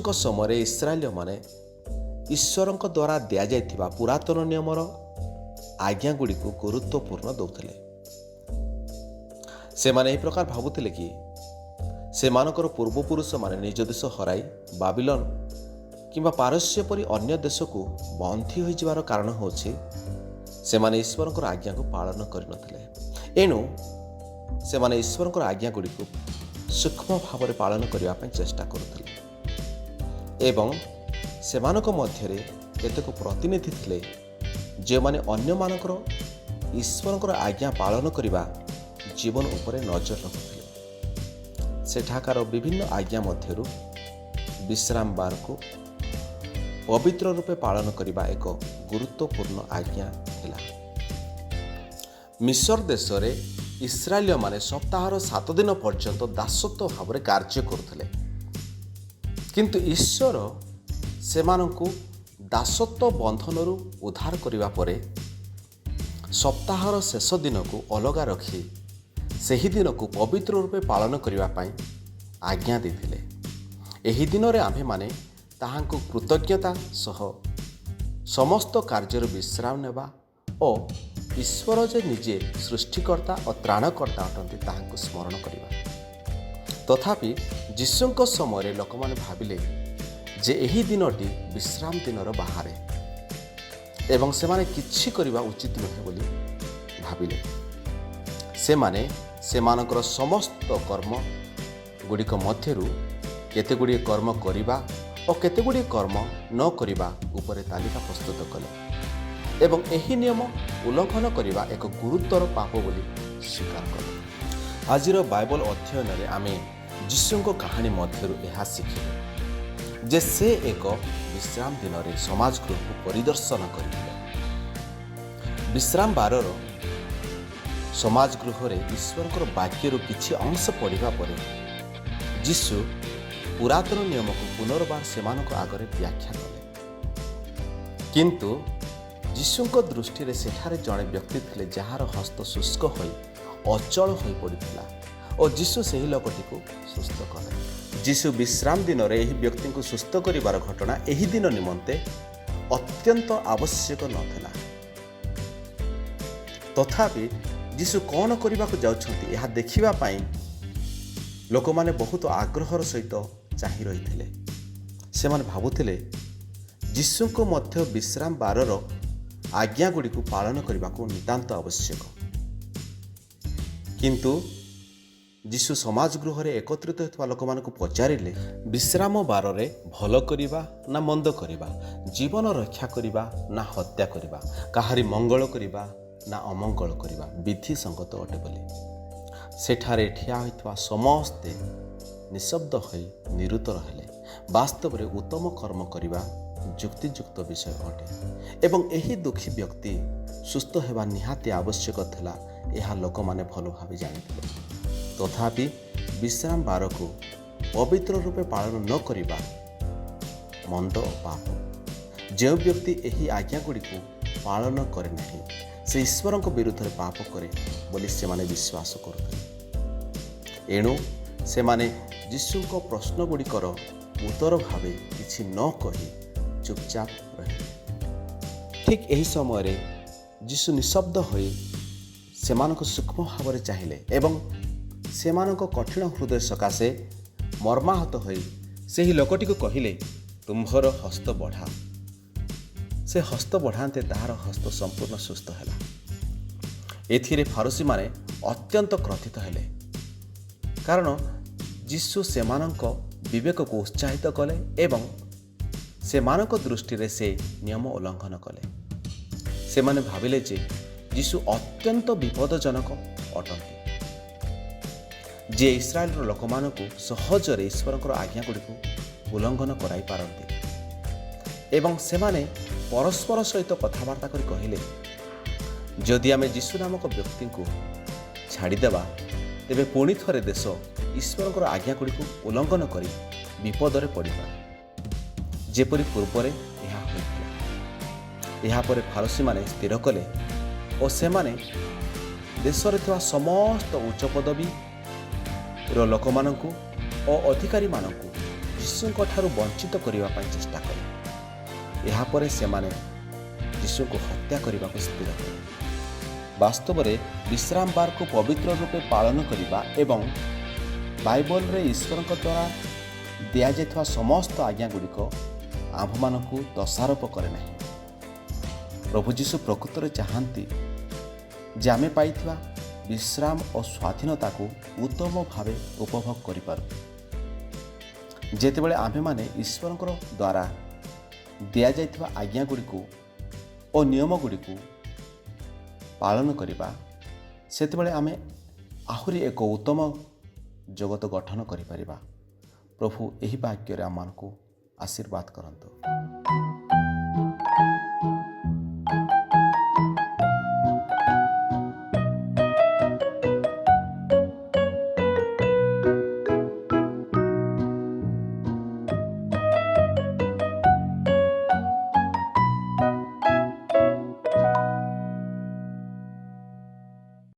ଯୀଶୁଙ୍କ ସମୟରେ ଇସ୍ରାଏଲୀୟମାନେ ଈଶ୍ୱରଙ୍କ ଦ୍ୱାରା ଦିଆଯାଇଥିବା ପୁରାତନ ନିୟମର ଆଜ୍ଞାଗୁଡ଼ିକୁ ଗୁରୁତ୍ୱପୂର୍ଣ୍ଣ ଦେଉଥିଲେ। ସେମାନେ ଏହି ପ୍ରକାର ଭାବୁଥିଲେ କି ସେମାନଙ୍କର ପୂର୍ବପୁରୁଷମାନେ ନିଜ ଦେଶ ହରାଇ ବାବିଲନ କିମ୍ବା ପାରସ୍ୟ ପରି ଅନ୍ୟ ଦେଶକୁ ବନ୍ଦୀ ହୋଇଯିବାର କାରଣ ହେଉଛି, ସେମାନେ ଈଶ୍ୱରଙ୍କର ଆଜ୍ଞାକୁ ପାଳନ କରିନଥିଲେ। ଏଣୁ ସେମାନେ ଈଶ୍ୱରଙ୍କର ଆଜ୍ଞାଗୁଡ଼ିକୁ ସୂକ୍ଷ୍ମ ଭାବରେ ପାଳନ କରିବା ପାଇଁ ଚେଷ୍ଟା କରୁଥିଲେ ଏବଂ ସେମାନଙ୍କ ମଧ୍ୟରେ କେତେକ ପ୍ରତିନିଧି ଥିଲେ, ଯେଉଁମାନେ ଅନ୍ୟମାନଙ୍କର ଈଶ୍ୱରଙ୍କର ଆଜ୍ଞା ପାଳନ କରିବା ଜୀବନ ଉପରେ ନଜର ରଖୁଥିଲେ। ସେଠାକାର ବିଭିନ୍ନ ଆଜ୍ଞା ମଧ୍ୟରୁ ବିଶ୍ରାମ ବାରକୁ ପବିତ୍ର ରୂପେ ପାଳନ କରିବା ଏକ ଗୁରୁତ୍ୱପୂର୍ଣ୍ଣ ଆଜ୍ଞା ଥିଲା। ମିଶର ଦେଶରେ ଇସ୍ରାଏଲୀୟମାନେ ସପ୍ତାହର 7 ଦିନ ପର୍ଯ୍ୟନ୍ତ ଦାସତ୍ୱ ଭାବରେ କାର୍ଯ୍ୟ କରୁଥିଲେ। କିନ୍ତୁ ଈଶ୍ୱର ସେମାନଙ୍କୁ ଦାସତ୍ୱ ବନ୍ଧନରୁ ଉଦ୍ଧାର କରିବା ପରେ ସପ୍ତାହର ଶେଷ ଦିନକୁ ଅଲଗା ରଖି ସେହି ଦିନକୁ ପବିତ୍ର ରୂପେ ପାଳନ କରିବା ପାଇଁ ଆଜ୍ଞା ଦେଇଥିଲେ। ଏହି ଦିନରେ ଆମ୍ଭେମାନେ ତାହାଙ୍କୁ କୃତଜ୍ଞତା ସହ ସମସ୍ତ କାର୍ଯ୍ୟରୁ ବିଶ୍ରାମ ନେବା ଓ ଈଶ୍ୱର ଯେ ନିଜେ ସୃଷ୍ଟିକର୍ତ୍ତା ଓ ତ୍ରାଣକର୍ତ୍ତା ଅଟନ୍ତି, ତାହାଙ୍କୁ ସ୍ମରଣ କରିବା। ତଥାପି ଯୀଶୁଙ୍କ ସମୟରେ ଲୋକମାନେ ଭାବିଲେ ଯେ ଏହି ଦିନଟି ବିଶ୍ରାମ ଦିନର ବାହାରେ ଏବଂ ସେମାନେ କିଛି କରିବା ଉଚିତ ନୁହେଁ ବୋଲି ଭାବିଲେ। ସେମାନେ ସେମାନଙ୍କର ସମସ୍ତ କର୍ମ ଗୁଡ଼ିକ ମଧ୍ୟରୁ କେତେଗୁଡ଼ିଏ କର୍ମ କରିବା ଓ କେତେଗୁଡ଼ିଏ କର୍ମ ନ କରିବା ଉପରେ ତାଲିକା ପ୍ରସ୍ତୁତ କଲେ ଏବଂ ଏହି ନିୟମ ଉଲ୍ଲଂଘନ କରିବା ଏକ ଗୁରୁତର ପାପ ବୋଲି ସ୍ୱୀକାର କଲେ। ଆଜିର ବାଇବଲ ଅଧ୍ୟୟନରେ ଆମେ ଯୀଶୁଙ୍କ କାହାଣୀ ମଧ୍ୟରୁ ଏହା ଶିଖିଲେ ଯେ ସେ ଏକ ବିଶ୍ରାମ ଦିନରେ ସମାଜ ଗୃହକୁ ପରିଦର୍ଶନ କରିଥିଲେ। ବିଶ୍ରାମ ବାରର ସମାଜ ଗୃହରେ ଈଶ୍ୱରଙ୍କର ବାକ୍ୟରୁ କିଛି ଅଂଶ ପଢ଼ିବା ପରେ ଯୀଶୁ ପୁରାତନ ନିୟମକୁ ପୁନର୍ବାର ସେମାନଙ୍କ ଆଗରେ ବ୍ୟାଖ୍ୟା କଲେ। କିନ୍ତୁ ଯୀଶୁଙ୍କ ଦୃଷ୍ଟିରେ ସେଠାରେ ଜଣେ ବ୍ୟକ୍ତି ଥିଲେ, ଯାହାର ହସ୍ତ ଶୁଷ୍କ ହୋଇ ଅଚଳ ହୋଇପଡ଼ିଥିଲା ଓ ଯୀଶୁ ସେହି ଲୋକଟିକୁ ସୁସ୍ଥ କଲେ। ଯୀଶୁ ବିଶ୍ରାମ ଦିନରେ ଏହି ବ୍ୟକ୍ତିଙ୍କୁ ସୁସ୍ଥ କରିବାର ଘଟଣା ଏହି ଦିନ ନିମନ୍ତେ ଅତ୍ୟନ୍ତ ଆବଶ୍ୟକ ନଥିଲା। ତଥାପି ଯୀଶୁ କ'ଣ କରିବାକୁ ଯାଉଛନ୍ତି, ଏହା ଦେଖିବା ପାଇଁ ଲୋକମାନେ ବହୁତ ଆଗ୍ରହର ସହିତ ଚାହିଁ ରହିଥିଲେ। ସେମାନେ ଭାବୁଥିଲେ, ଯୀଶୁଙ୍କୁ ମଧ୍ୟ ବିଶ୍ରାମ ବାରର ଆଜ୍ଞାଗୁଡ଼ିକୁ ପାଳନ କରିବାକୁ ନିତାନ୍ତ ଆବଶ୍ୟକ। କିନ୍ତୁ ଯୀଶୁ ସମାଜ ଗୃହରେ ଏକତ୍ରିତ ହେଉଥିବା ଲୋକମାନଙ୍କୁ ପଚାରିଲେ, ବିଶ୍ରାମ ବାରରେ ଭଲ କରିବା ନା ମନ୍ଦ କରିବା, ଜୀବନ ରକ୍ଷା କରିବା ନା ହତ୍ୟା କରିବା, କାହାରି ମଙ୍ଗଳ କରିବା ନା ଅମଙ୍ଗଳ କରିବା ବିଧି ସଙ୍ଗତ ଅଟେ ବୋଲି। ସେଠାରେ ଠିଆ ହୋଇଥିବା ସମସ୍ତେ ନିଶବ୍ଦ ହୋଇ ନିରୁତ୍ତର ହେଲେ। ବାସ୍ତବରେ ଉତ୍ତମ କର୍ମ କରିବା ଯୁକ୍ତିଯୁକ୍ତ ବିଷୟ ଅଟେ ଏବଂ ଏହି ଦୁଃଖୀ ବ୍ୟକ୍ତି ସୁସ୍ଥ ହେବା ନିହାତି ଆବଶ୍ୟକ ଥିଲା, ଏହା ଲୋକମାନେ ଭଲ ଭାବେ ଜାଣିଥିଲେ। ତଥାପି ବିଶ୍ରାମ ବାରକୁ ପବିତ୍ର ରୂପେ ପାଳନ ନ କରିବା ମନ୍ଦ ଓ ପାପ। ଯେଉଁ ବ୍ୟକ୍ତି ଏହି ଆଜ୍ଞାଗୁଡ଼ିକୁ ପାଳନ କରେ ନାହିଁ, ସେ ଈଶ୍ୱରଙ୍କ ବିରୁଦ୍ଧରେ ପାପ କରେ ବୋଲି ସେମାନେ ବିଶ୍ୱାସ କରୁଥିଲେ। ଏଣୁ ସେମାନେ ଯୀଶୁଙ୍କ ପ୍ରଶ୍ନଗୁଡ଼ିକର ଉତ୍ତର ଭାବେ କିଛି ନ କହି ଚୁପଚାପ ରହିଲେ। ଠିକ୍ ଏହି ସମୟରେ ଯୀଶୁ ନିଶବ୍ଦ ହୋଇ ସେମାନଙ୍କୁ ସୂକ୍ଷ୍ମ ଭାବରେ ଚାହିଁଲେ ଏବଂ ସେମାନଙ୍କ କଠିନ ହୃଦୟ ସକାଶେ ମର୍ମାହତ ହୋଇ ସେହି ଲୋକଟିକୁ କହିଲେ, "ତୁମ୍ଭର ହସ୍ତ ବଢ଼ା।" ସେ ହସ୍ତ ବଢ଼ାନ୍ତେ ତାହାର ହସ୍ତ ସମ୍ପୂର୍ଣ୍ଣ ସୁସ୍ଥ ହେଲା। ଏଥିରେ ଫାରୁସୀମାନେ ଅତ୍ୟନ୍ତ କ୍ରୋଧିତ ହେଲେ, କାରଣ ଯୀଶୁ ସେମାନଙ୍କ ବିବେକକୁ ଉତ୍ସାହିତ କଲେ ଏବଂ ସେମାନଙ୍କ ଦୃଷ୍ଟିରେ ସେ ନିୟମ ଉଲ୍ଲଂଘନ କଲେ। ସେମାନେ ଭାବିଲେ ଯେ ଯୀଶୁ ଅତ୍ୟନ୍ତ ବିପଦଜନକ ଅଟନ୍ତି, ଯିଏ ଇସ୍ରାଏଲର ଲୋକମାନଙ୍କୁ ସହଜରେ ଈଶ୍ୱରଙ୍କର ଆଜ୍ଞାଗୁଡ଼ିକୁ ଉଲ୍ଲଂଘନ କରାଇ ପାରନ୍ତି। ଏବଂ ସେମାନେ ପରସ୍ପର ସହିତ କଥାବାର୍ତ୍ତା କରି କହିଲେ, ଯଦି ଆମେ ଯୀଶୁ ନାମକ ବ୍ୟକ୍ତିଙ୍କୁ ଛାଡ଼ିଦେବା, ତେବେ ପୁଣି ଥରେ ଦେଶ ଈଶ୍ୱରଙ୍କର ଆଜ୍ଞାଗୁଡ଼ିକୁ ଉଲ୍ଲଂଘନ କରି ବିପଦରେ ପଡ଼ିପାରେ, ଯେପରି ପୂର୍ବରେ ଏହା ହୋଇଥିଲା। ଏହାପରେ ଫାରୁସୀମାନେ ସ୍ଥିର କଲେ ଓ ସେମାନେ ଦେଶରେ ଥିବା ସମସ୍ତ ଉଚ୍ଚ ପଦବୀର ଲୋକମାନଙ୍କୁ ଓ ଅଧିକାରୀମାନଙ୍କୁ ଯୀଶୁଙ୍କ ଠାରୁ ବଞ୍ଚିତ କରିବା ପାଇଁ ଚେଷ୍ଟା କଲେ। ଏହାପରେ ସେମାନେ ଯୀଶୁଙ୍କୁ ହତ୍ୟା କରିବାକୁ ସ୍ଥିର କଲେ। ବାସ୍ତବରେ ବିଶ୍ରାମବାରକୁ ପବିତ୍ର ରୂପେ ପାଳନ କରିବା ଏବଂ ବାଇବଲରେ ଈଶ୍ୱରଙ୍କ ଦ୍ୱାରା ଦିଆଯାଇଥିବା ସମସ୍ତ ଆଜ୍ଞାଗୁଡ଼ିକ ଆମ୍ଭମାନଙ୍କୁ ଦୋଷାରୋପ କରେ ନାହିଁ। ପ୍ରଭୁ ଯୀଶୁ ପ୍ରକୃତରେ ଚାହାନ୍ତି ଯେ ଆମେ ପାଇଥିବା ବିଶ୍ରାମ ଓ ସ୍ୱାଧୀନତାକୁ ଉତ୍ତମ ଭାବେ ଉପଭୋଗ କରିପାରୁ। ଯେତେବେଳେ ଆମ୍ଭେମାନେ ଈଶ୍ୱରଙ୍କର ଦ୍ୱାରା ଦିଆଯାଇଥିବା ଆଜ୍ଞାଗୁଡ଼ିକୁ ଓ ନିୟମଗୁଡ଼ିକୁ ପାଳନ କରିବା, ସେତେବେଳେ ଆମେ ଆହୁରି ଏକ ଉତ୍ତମ ଜଗତ ଗଠନ କରିପାରିବା। ପ୍ରଭୁ ଏହି ବାକ୍ୟରେ ଆମମାନଙ୍କୁ ଆଶୀର୍ବାଦ କରନ୍ତୁ।